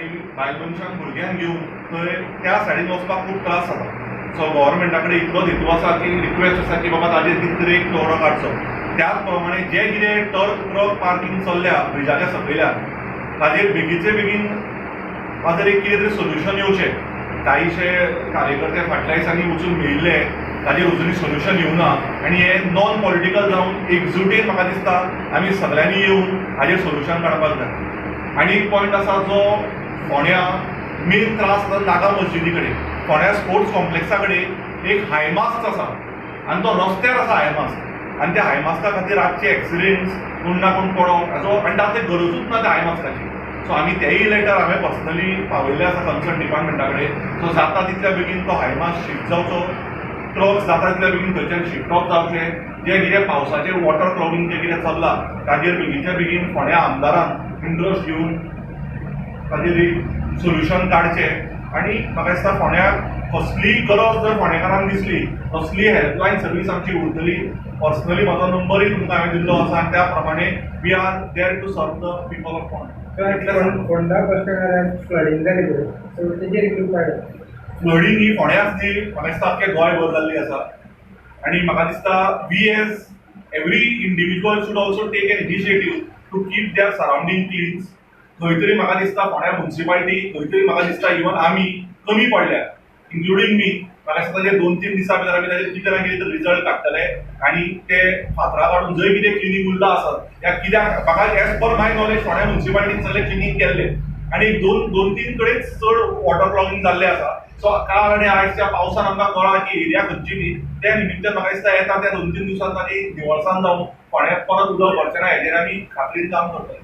आनी बायल मनशांक, भुरग्यांक घेवन थंय त्या सायडीन वचपाक खूब त्रास जाता. सो गव्हर्मेंटा कडेन इतलोच हेतू आसा की रिक्वेस्ट आसा की बाबा, ताजेर कितें तरी एक तोडो काडचो. त्याच प्रमाणे जे कितें ट्रक पार्किंग चल्ल्या ब्रिजाच्या सकयल्यान, ताजेर बेगीचे बेगीन ताजेर एक कितें तरी सोल्युशन येवचें. कांयशे कार्यकर्ते फाटल्या दिसांनी वचून मेळिल्ले, ताजेर अजुनूय सोल्युशन येवना. आनी हे नॉन पॉलिटिकल जावन एकजुटीन म्हाका दिसता आमी सगळ्यांनी येवन हाजेर सोल्युशन काडपाक जाय. आनी एक पॉयंट आसा, जो फोंड्या मेन त्रास जाता नागा मस्जिदी कडेन, फोंड्या स्पोर्ट्स कॉम्प्लेक्सा कडेन एक हायमास्ट आसा आनी तो रस्त्यार आसा हायमास्ट. आनी त्या हायमास्टा खातीर रातचे एक्सिडेंट्स, कोण ना कोण पडप हाचो, आनी तातूंत गरजूच ना त्या हायमास्टाची. सो आमी तेय लेटर हांवें पर्सनली पावयल्ले आसा कन्सर्न डिपार्टमेंटा कडेन. सो जाता तितल्या बेगीन तो हायमास्ट शिफ्ट जावचो, ट्रक्स जाता तितल्या बेगीन थंयच्यान शिफ्ट ऑफ जावचे. जे कितें पावसाचेर वॉटर क्लॉगिंग जें कितें चल्लां, ताजेर बेगीनच्या बेगीन फोंड्या आमदारान इंट्रस्ट घेवन ताजेर एक सोल्युशन काडचें. आनी म्हाका दिसता फोंड्याक कसलीय गरज जर फोंडेकारांक दिसली, कसलीय हेल्पलायन सर्वीस आमची उरतली. पर्सनली म्हजो नंबरूय तुमकां हांवें दिल्लो आसा आनी त्या प्रमाणे we are there to serve the people of Ponda. Ponda bus स्टँडार फ्लडिंग जाली पळय, सो तेजेर कितें उपाय? फ्लडींग ही फोंड्याच न्ही, म्हाका दिसता अख्खे गोंयभर जाल्ली आसा. आनी म्हाका दिसता we as every individual should also take an initiative to keep their surrounding cleans. खंय तरी म्हाका दिसता फोंड्या मुन्सिपालिटी, खंय तरी म्हाका दिसता इवन आमी कमी पडल्या, इन्क्लुडींग मी. म्हाका दिसता ताजे 2-3 दिसां भितर आमी ताजेर कितें ना कितें तरी रिजल्ट काडटले आनी ते फातरां काडून जंय कितें क्लिनींग उरलां आसत या कित्याक, म्हाका एज पर माय नॉलेज फोंड्या मुन्सिपालिटीन सगळें क्लिनींग केल्लें आनी एक दोन तीन कडेन चड वॉटर क्लॉगिंग जाल्लें आसा. सो काल आनी आयच्या पावसान आमकां कळ्ळां की एरिया खंयची ती. त्या निमित्तान म्हाका दिसता येता त्या 2-3 दिवसांत ताजी निवळसाण जावन फोंड्यात परत उदक भरचें ना हेजेर आमी खात्रीन काम करतले.